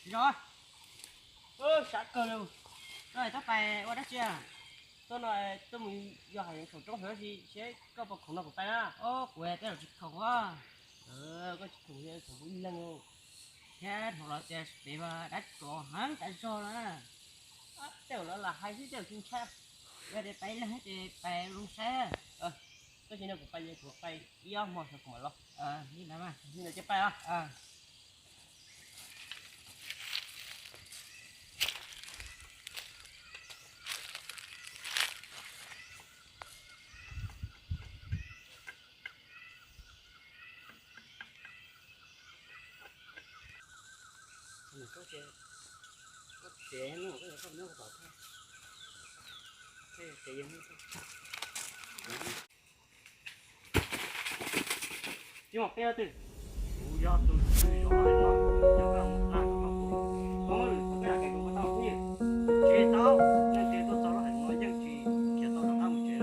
Zos, sab kawg li. Koj tuaj pais ua dab tsi? Tuaj no, tuaj mus yos hav zoov saum roob hauv si seb koj puas khoom no kuv pais na. Kuv tej zaum tsis khoom os. Koj tsis khoom, khoom kuv ib leeg. Thiab thaum los tias pem mas dab tsov heev tas zog lawm. Tej zaum los lam hais xwb, tej zaum tsis ntshai. Yog tias pais ib leeg ces pais zoo saib. Tab sis no kuv pais, kuv pais ib ob hmo xyov kuv mam los. Li ntawd cia pais os. Tsis muaj peb leej twg, kuv yog tus tswv zos no, yog koj mus tag koj kuv, koj muab lwm tus peb lam kev kuv ua tau phooj ywg. Tsis tau, leej twg tuaj txog lub hais no yeej tsis khiav tau rov qab mus tsev.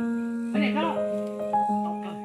Peb niam koj tau kawg.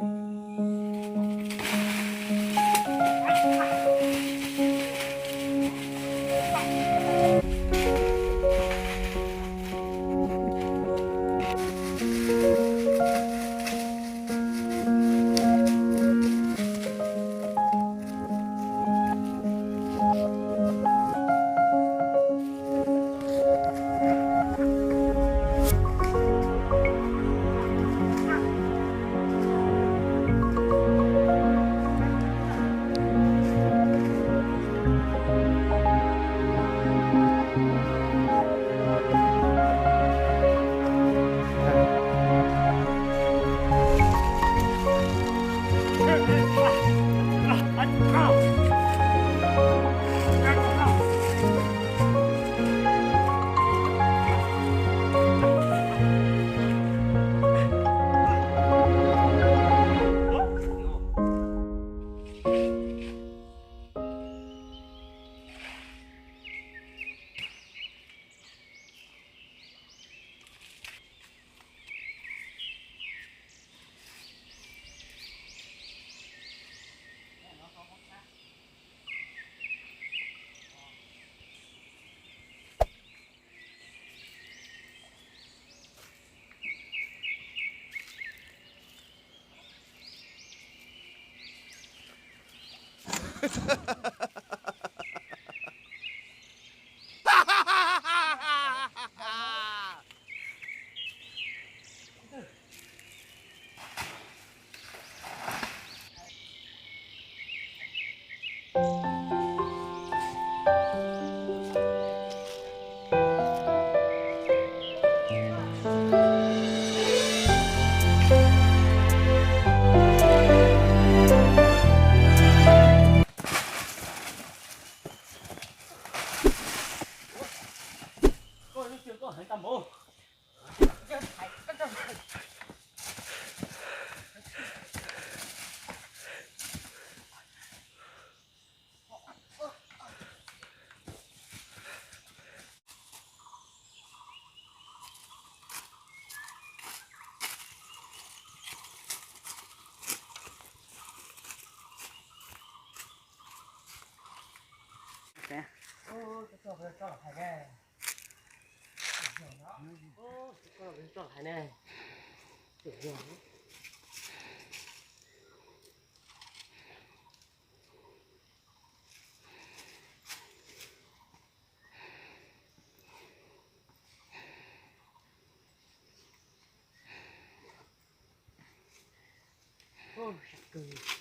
Ub, sab kawg.